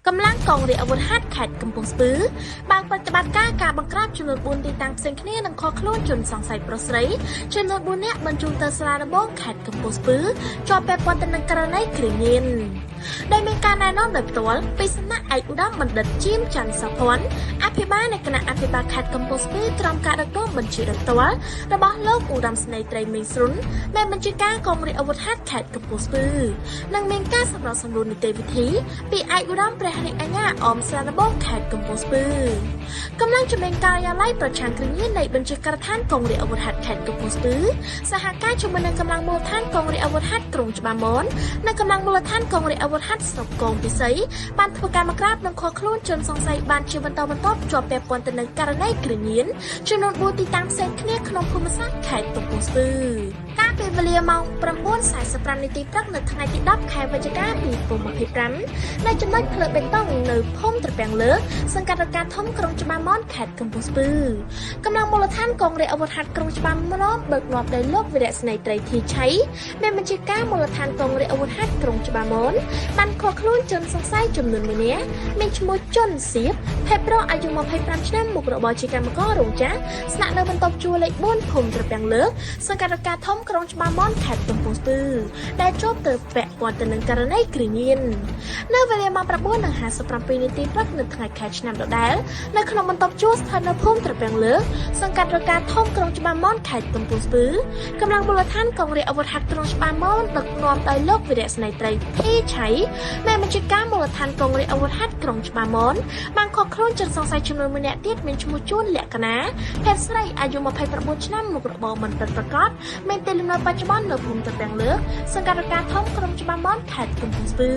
កម្លាំងកងរាជអាវុធហត្ថខេត្តកំពង់ស្ពឺបើកប្រតិបត្តិការការបង្ក្រាបចំនួន4ទីតាំងផ្សេងគ្នានិងខខ្លួនជនសង្ស័យប្រុសស្រីចំនួន4នាក់បញ្ជូនទៅសាលាដំបងខេត្តកំពង់ស្ពឺជាប់ពាក់ព័ន្ធទៅនឹងករណីគ្រឿងញៀន ដែលមានការណែនាំដោយផ្ទាល់ពីសំណាក់ឯកឧត្តមបណ្ឌិតជាមច័ន្ទសោភ័ណ្ឌអភិបាលនៃគណៈអភិបាលខេត្តកំពង់ស្ពឺក្រោមការដឹកនាំបញ្ជាដោយផ្ទាល់របស់លោកឧត្តមស្នេហ៍ត្រីមេងស្រុនមេបញ្ជាការកងរាជអាវុធហត្ថខេត្តកំពង់ស្ពឺនិងមានការសម្របសម្រួលនីតិវិធីពីឯកឧត្តមព្រះរាជអាជ្ញាអមសាលាដំបងខេត្តកំពង់ស្ពឺកម្លាំងជំនាញការិយាល័យប្រឆាំងគ្រឿងញៀននៃបញ្ជាការដ្ឋានកងរាជអាវុធហត្ថខេត្តកំពង់ស្ពឺសហការជាមួយនឹងកម្លាំងមូលដ្ឋានកងរាជអាវុធហត្ថក្រុងច្បារមននិងកម្លាំងមូលដ្ឋានកងរាជអាវុធហត្ថស្រុកកងពិសីបានធ្វើការមកក្រាបនិងឃាត់ខ្លួនជនសង្ស័យបានជាបន្តបន្ទាប់ជាប់ពាក់ព័ន្ធទៅនឹងករណីគ្រឿងញៀនចំនួន4ទីតាំងផ្សេងគ្នាក្នុងភូមិសាស្ត្រខេត្តកំពង់ស្ពឺកាលពីវេលាម៉ោង9:45នាទីព្រឹកនៅថ្ងៃទី10ខែវិច្ឆិកា2025នៅចំណុចផ្លូវបេតុងនៅភូមិត្រពាំងលើសង្កាត់រកាធំក្រុងច្បារមនខេត្តកំពង់ស្ពឺកម្លាំងមូលដ្ឋានកងរាជអាវុធហត្ថក្រុងច្បារមនបើកនាំដោយលោកវីរៈស្នេហ៍ត្រីធីឆៃមានបញ្ជាការមូលដ្ឋានកងរាជអាវុធហត្ថក្រុងច្បារមនបានឃាត់ខ្លួនជនសង្ស័យចំនួន1នាក់មានឈ្មោះជុនសៀបភេទប្រុសអាយុ25ឆ្នាំមុខរបរជាកម្មកររោងចក្រស្នាក់នៅបន្ទប់ជួលលេខ4ភូមិត្រពាំងលើសង្កាត់រកាធំក្រុងច្បារមនខេត្តកំពង់ស្ពឺដែលជាប់ទៅពាក់ព័ន្ធទៅនឹងករណីគ្រឿងញៀននៅវេលាម៉ោង9:57នាទីព្រឹកនៅថ្ងៃខែឆ្នាំដដែលនៅក្នុងបន្ទប់ជួលស្ថិតនៅភូមិត្រពាំងលើសង្កាត់រកាធំក្រុងច្បារមនខេត្តកំពង់ស្ពឺកម្លាំងមូលដ្ឋានកងរាជអាវុធហត្ថក្រុងច្បារមនដឹកនាំដោយលោកវីរៈស្នេហ៍ត្រីធីឆៃមេបញ្ជាការមូលដ្ឋានកងរាជអាវុធហត្ថក្រុងច្បារមនបានឃាត់ខ្លួនជនសង្ស័យចំនួន1នាក់ទៀតមានឈ្មោះជួនលក្ខណាភេទស្រីអាយុ29ឆ្នាំមុខរបរមិនពិតប្រាកដមានទីលំនៅបច្ចុប្បន្ននៅភូមិត្រពាំងលើសង្កាត់រកាធំក្រុងច្បារមនខេត្តកំពង់ស្ពឺ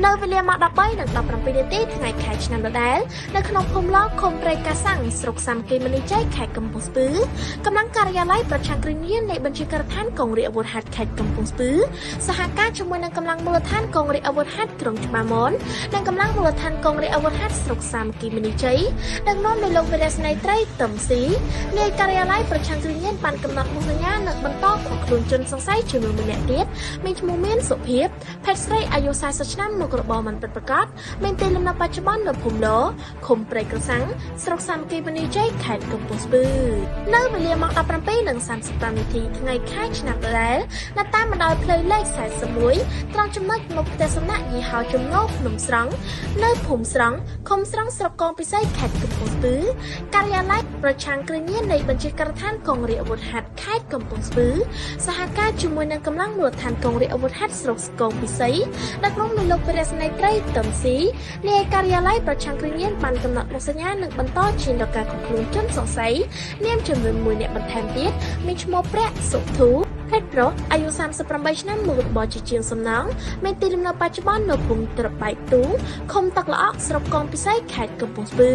នៅវេលាម៉ោង13:17នាទីថ្ងៃខែឆ្នាំដដែលនៅក្នុងភូមិឡឃុំព្រៃកាសាំងស្រុកសាមគ្គីមនីជ័យខេត្តកំពង់ស្ពឺកម្លាំងការិយាល័យប្រឆាំងគ្រឿងញៀននៃបញ្ជាការដ្ឋានកងរាជអាវុធហត្ថខេត្តកំពង់ស្ពឺសហការជាមួយនឹងកម្លាំងមូលដ្ឋានកងរាជអាវុធហត្ថក្រុងច្បារមននិងកម្លាំងមូលដ្ឋានកងរាជអាវុធហត្ថស្រុកសាមគ្គីមនីជ័យដឹកនាំដោយលោកវីរៈស្នេហ៍ត្រីតឹមស៊ីនាយការិយាល័យប្រឆាំងគ្រឿងញៀនបានកំណត់មុខសញ្ញានិងបន្តឃាត់ខ្លួនជនសង្ស័យចំនួន1នាក់ទៀតមានឈ្មោះមានសុភាពភេទស្រីអាយុ40ឆ្នាំមុខរបរមិនពិតប្រាកដមានទីលំនៅបច្ចុប្បន្ននៅភូមិឡឃុំព្រៃក្រសាំងស្រុកសាមគ្គីមនីជ័យខេត្តកំពង់ស្ពឺនៅវេលាម៉ោង17:35នាទីថ្ងៃខែឆ្នាំដដែលនៅតាមបណ្ដោយផ្លូវលេខ41ត្រង់ចំណុចមុខផ្ទះសំណាក់យីហោចំណូលភ្នំស្រង់នៅភូមិស្រង់ឃុំស្រង់ស្រុកកងពិសីខេត្តកំពង់ស្ពឺការិយាល័យប្រឆាំងគ្រឿងញៀននៃបញ្ជាការដ្ឋានកងរាជអាវុធហត្ថខេត្តកំពង់ស្ពឺសហការជាមួយនឹងកម្លាំងមូលដ្ឋានកងរាជអាវុធហត្ថស្រុកកងពិសីដឹកនាំដោយលោកវីរៈស្នេហ៍ត្រីតឹមស៊ីនាយការិយាល័យប្រឆាំងគ្រឿងញៀនបានកំណត់មុខសញ្ញានិងបន្តឈានដល់ការឃាត់ខ្លួនជនសង្ស័យនាមចំនួន1នាក់បន្ថែមទៀតមានឈ្មោះប្រាក់សុធូភេទប្រុសអាយុ38ឆ្នាំមុខរបរជាជាងសំណង់មានទីលំនៅបច្ចុប្បន្ននៅភូមិត្របែកទូងឃុំទឹកល្អក់ស្រុកកងពិសីខេត្តកំពង់ស្ពឺ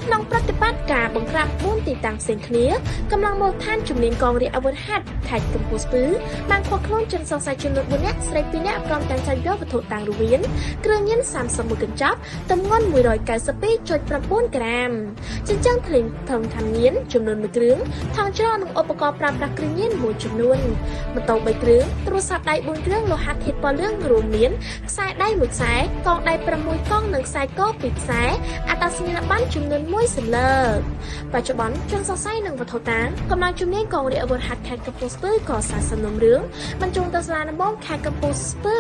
ក្នុងប្រតិបត្តិការបង្ក្រាប4ទីតាំងផ្សេងគ្នាកម្លាំងមូលដ្ឋានជំនាញកងរាជអាវុធហត្ថខេត្តកំពង់ស្ពឺបានឃាត់ខ្លួនជនសង្ស័យចំនួន4នាក់ស្រី2នាក់ព្រមទាំងចាប់យកវត្ថុតាំងរវៀនគ្រឿងញៀន31កញ្ចប់ទម្ងន់192.9ក្រាមចិញ្ចឹងធ្លេងធំថាញៀនចំនួន1គ្រឿងថង់ច្រកនិងឧបករណ៍ប្រើប្រាស់គ្រឿងញៀនមួយចំនួនម៉ូតូ3គ្រឿងទូរស័ព្ទដៃ4គ្រឿងលោហៈធាតុពណ៌លឿងរួមមានខ្សែដៃ1ខ្សែកងដៃ6កង់និងខ្សែក2ខ្សែអត្តសញ្ញាណប័ណ្ណចំនួន1សន្លឹកបច្ចុប្បន្នជនសង្ស័យនិងវត្ថុតាងកម្លាំងជំនាញកងរាជអាវុធហត្ថខេត្តកំពង់ស្ពឺក៏សាកសំណុំរឿងបញ្ជូនទៅសាលាដំបងខេត្តកំពង់ស្ពឺ